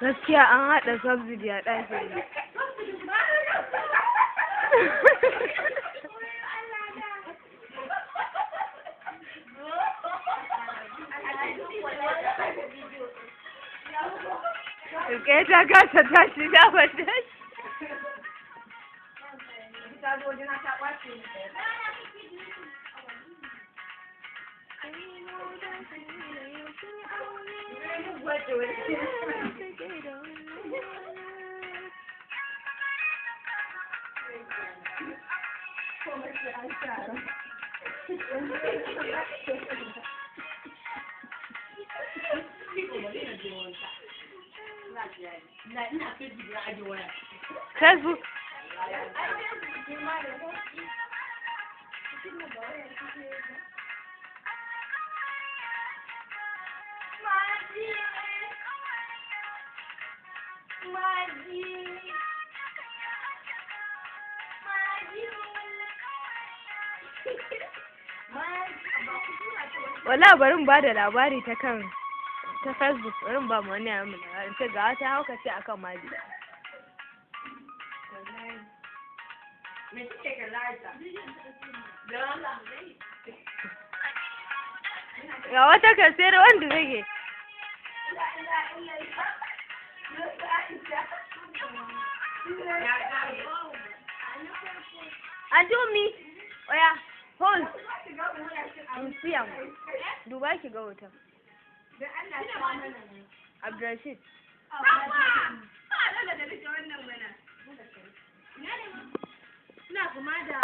Gaskiya an haɗa subsidy a ɗakin nan. Rike ta kasa tashi ta bata Facebook. Wala bari in bada labari ta kan ta Facebook, bari in ba mu wani yaron mu labari ce ga wata hauka ce akan maji. Ga wata kan sayar wanda take. Anti Ummi, oya, hold. In siya mu. Duba ki ga hoton. Abdulrashid. Ina kuma da